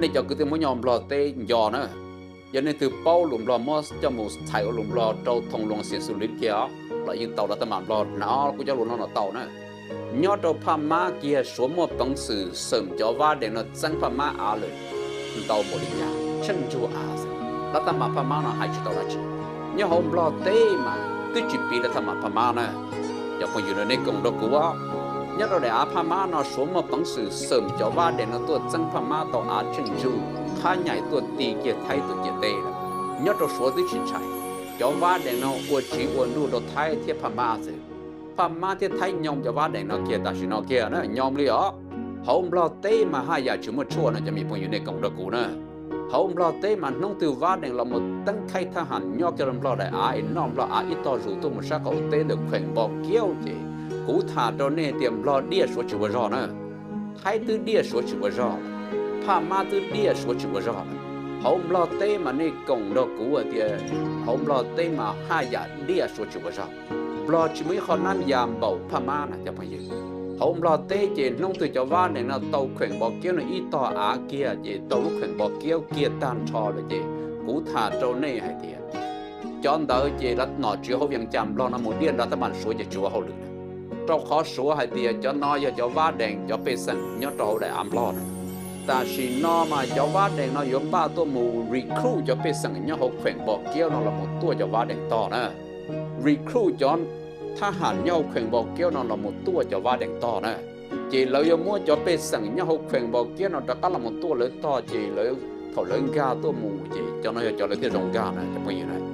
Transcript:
Nej cov kwv tij Hmoob nyob Nplog teb nco na, yog nej twg paub lus Nplog muab coj mus txhais ua lus Nplog rau thoo luas xias xus liv kiag os los yeej tau, lawv tab mas Nplog hnov kuv cov lus no los tau na. Nyob rau Phaj Mab kiag Suav muaj peev xwm xawm cov vab dees no txeeb Phaj Mab av lawm ntau npaum li cas, tsheej ntsug av xwb, lawv tab mas Phaj Mab no hais tsis tau dab tsi. Nyob hauv Nplog teb mas twb tsis piv lawv tab mas Phaj Mab na. Cov phooj ywg, nej koom nrog kuv, nyob rau daim av Phaj Mab no Suav muaj peev xwm xawm cov vab dees no tuaj txeeb Phaj Mab tau av tsheej ntsug, qhab nyaim tuaj ti kiag Thaib tus ciam teb lawm. Nyob rau Suav twb tsis ntshai, cov vab dees no ua tsiv ua nruj rau Thaib thiab Phaj Mab xwb. Phaj Mab thiab Thaib nyo cov vab dees no kiag tam sim no kiag na, nyo li os. Hauv Nplog teb mas haj yam tsis muaj tshuaj no, cov me phooj ywg, nej koom nrog kuv na. Hauv Nplog teb mas hnub twg vab dees los mus teeb khaib thab ham nyob kiag rau Nplog daim av es noj Nplog av ib tog zus tuaj mus sab qaum teb ntawm kheem Npo Kiaub ces kuv tham rau nej tias Nplog diaj Suav tsis ua zog na. Thaib twb diaj Suav tsis ua zog, Phaj Mab twb diaj Suav tsis ua zog. Hauv Nplog teb mas nej koom nrog kuv tias hauv Nplog teb mas haj yam diaj Suav tsis ua zog. Nplog tsis muaj ib qho nab ya npaum Phaj Mab na, cov phooj ywg. Hauv Nplog teb ces hnub twg cov vab dees no tau kheem Npo Kiaub no ib tog av kiag ces tau lub kheem Npo Kiaub kiag tag nrho lawm ces kuv tham rau nej hais tias cov ntawd ces lawv nom tswv hauv Vias Cas Nplog no mus diaj nra tab mas Suav ces tsis ua hauj lwm na. Rau qhov Suav hais tias cov no yog cov vab dees cov pej xeem nyob rau hauv daim av Nplog na. Tam sim no mas cov vab dees no yuav npaj tuaj mus recruit cov pej xeem nyob hauv kheem Npo Kiaub no los mus tuaj cov vab dees tog na. Recruit cov thab ham nyob hauv kheem Npo Kiaub no los mus tuaj cov vab dees tog na. Ces lawv yuav muab cov pej xeem nyob hauv kheem Npo Kiaub no rov qab los mus tuaj lawv tog ces lawv, thaum lawv nkag tuaj mus ces cov no yog cov lawv thiaj zoo nkag na, cov phooj ywg na.